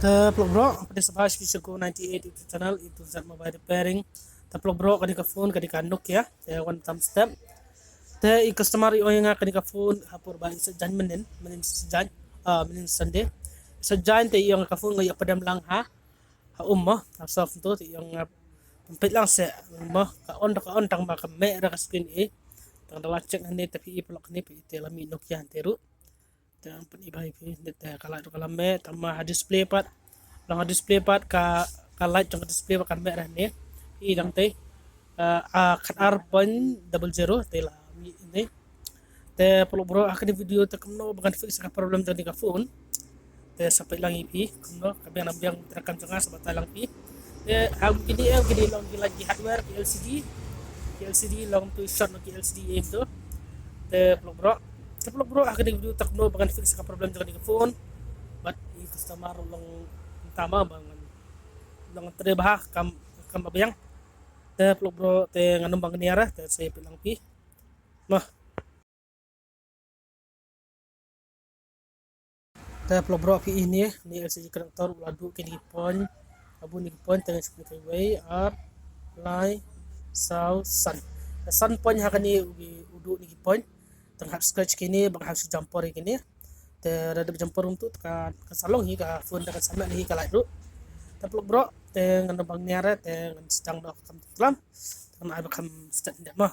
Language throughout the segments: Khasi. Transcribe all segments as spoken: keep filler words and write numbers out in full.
Te paralok bro, phi dei sngewbha sha Shiko ninety-eight YouTube channel, A to Z mobile repairing. Te paralok bro, kane ka phone kane ka Nokia, te wan tam step. Te i customer i ong ïa nga kane ka phone ha por ba i sait jaiñ mynnin, mynnin sait jaiñ, ah, mynnin Sunday. Sait jaiñ te i ong ka phone nga ïa pdem lang ha, ha um mo, ha soft to, te i ong nga pynpeit lang seh mo, ka on, ka on tang ba ka meh ruh ka screen i. Tang da la check hangne te phi i paralok hangne phi i te la mih Nokia hangtei ruh. Te pyn-i bha ïa phi, te ka light ruh ka la meh, tang ma ha display pat. Long ha display pat ka, ka light jong ka display pat ka meh ruh ne. I dang te, ah, ah, khat ar point double zero te la mih ne. Te paralok bro, ha kane video te kumno ba ngan fix ka problem jong kane ka phone. Te sa peit lang ïa phi, kumno ka biang nang biang treikam jong nga, sa batai lang phi. Te ha kine, eh, kine long ki light ki hardware, ki L C D. Ki L C D long tu short na ki L C D em tu. Te paralok bro, te paralok bro, ha kane video te kumno ba ngan fix ka problem jong kane ka phone. Bad i customer long tama ba ngan long trei bha kam, kam ba biang. Te paralok bro, te ngan ym ban niar, te sa peit lang phi. Mah. Te paralok bro, phi i ne, ne L C D connector u la duh kine ki point. Abu ne ki point te ngan shu pynkhih wei, ar, lai, saw, san. Te san point ha kane u, u duh ne ki point. Te nga hap scratch kine, ba nga hap shu jumper kine. Te lada dep jumper um tu, te ka, ka sa long hi ka phone, te ka sa meh hi ka light ruh. Te paralok bro, te ngan ym ban niar, te ngan sdang noh kam tlam. Te ngan ai ba kham start dep mo.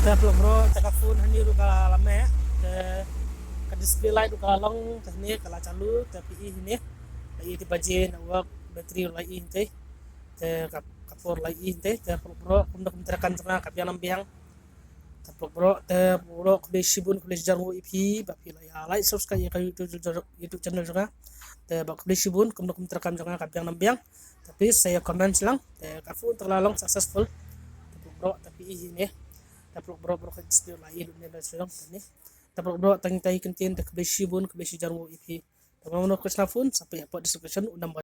Te paralok bro, te ka phone hangne ruh ka la meh, te ka display light ruh ka la long, te hangne ka la chalu, te phi i hangne la i te baje na work, battery ruh la i hangtei, te ka, ka por la i hangtei, te paralok bro, kumno kumno treikam jong nga ka biang nang biang. Te paralok bro, te paralok bro, khublei shibun, khublei shihajar nguh ïa phi ba phi la ïa like, subscribe ïa ka YouTube, YouTube channel jong nga. Te ba khublei shibun, kumno kumno treikam jong nga ka biang nang biang. Te please sa ïa comment lang. Te ka phone te ka la long successful. Te paralok bro, te phi i hangne. Te paralok bro, bro ka display la i lut ne ba sdang te ne. Te paralok bro, tang ïa kata hi kyntien, te khublei shibun, khublei shihajar nguh ïa phi. Te ba mano kwah sngap phone, sa peit hapoh description u number.